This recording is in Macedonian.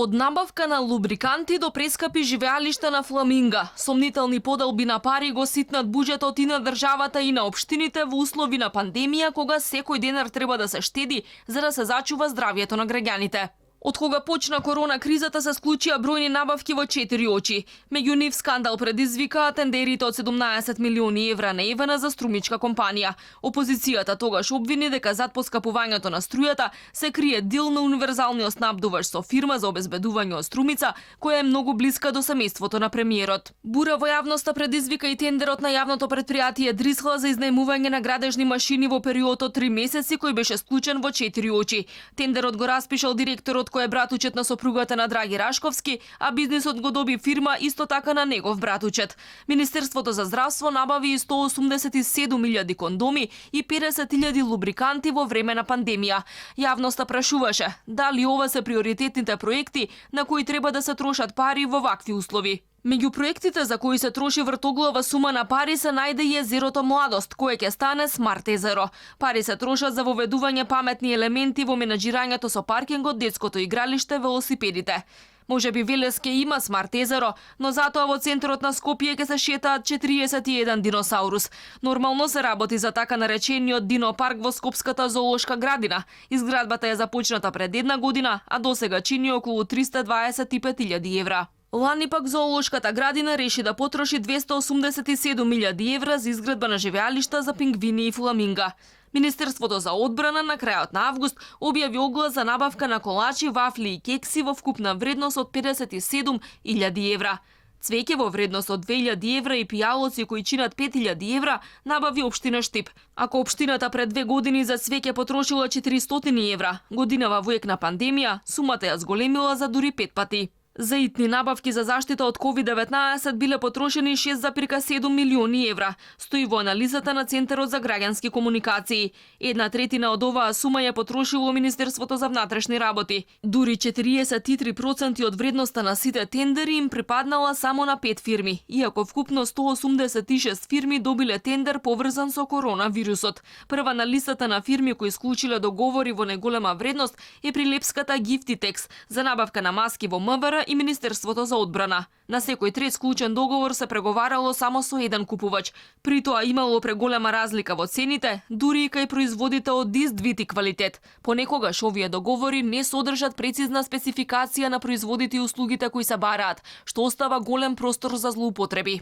Од набавка на лубриканти до прескапи живеалишта на фламинга, сомнителни поделби на пари го ситнат буџетот и на државата и на општините во услови на пандемија, кога секој денар треба да се штеди за да се зачува здравјето на граѓаните. Од кога почна корона кризата се склучија бројни набавки во 4 очи. Меѓу нив скандал предизвикаа тендерите од 17 милиони евра на ЕВН за струмичка компанија. Опозицијата тогаш обвини дека зад поскапувањето на струјата се крие дил на универзалниот снабдувач со фирма за обезбедување од струмица, која е многу блиска до семејството на премиерот. Бура во јавноста предизвика и тендерот на јавното претпријатие Дрисхла за изнајмување на градежни машини во период од 3 месеци, кој беше склучен во 4 очи. Тендерот го распишал директорот кој е братучет на сопругата на Драги Рашковски, а бизнисот го доби фирма исто така на негов братучет. Министерството за здравство набави 187.000 кондоми и 50.000 лубриканти во време на пандемија. Јавноста прашуваше дали ова се приоритетните проекти на кои треба да се трошат пари во вакви услови. Меѓу проектите за кои се троши вртоглава сума на пари се најде и езерото Младост, кое ќе стане смарт езеро. Пари се трошат за воведување паметни елементи во менаџирањето со паркингот, детското игралиште, велосипедите. Може би Велес ке има смарт езеро, но затоа во центарот на Скопје ќе се шетаат 41 диносаурус. Нормално се работи за така наречениот динопарк во Скопската зоолошка градина. Изградбата е започната пред 1 година, а досега чини околу 325.000 евра. Лани пак зоолошката градина реши да потроши 287.000 евра за изградба на живеалишта за пингвини и фламинга. Министерството за одбрана на крајот на август објави оглас за набавка на колачи, вафли и кекси во вкупна вредност од 57.000 евра. Цвеќе во вредност од 2.000 евра и пијалоци кои чинат 5.000 евра набави општина Штип. Ако општината пред 2 години за цвеќе потрошила 400 евра, годинава во ек на пандемија, сумата ја зголемила за дури 5 пати. За итни набавки за заштита од COVID-19 биле потрошени 6,7 милиони евра, стои во анализата на Центарот за граѓански комуникации. 1/3 од оваа сума ја потрошило Министерството за внатрешни работи. Дури 43% од вредноста на сите тендери им припаднала само на 5 фирми, иако вкупно 186 фирми добиле тендер поврзан со коронавирусот. Прва на листата на фирми кои склучиле договори во неголема вредност е прилепската Гифтитекс за набавка на маски во МВР и Министерството за одбрана. На секој трет склучен договор се преговарало само со еден купувач. При тоа имало преголема разлика во цените, дури и кај производите од ист вид и квалитет. Понекогаш овие договори не содржат прецизна спецификација на производите и услугите кои се бараат, што остава голем простор за злоупотреби.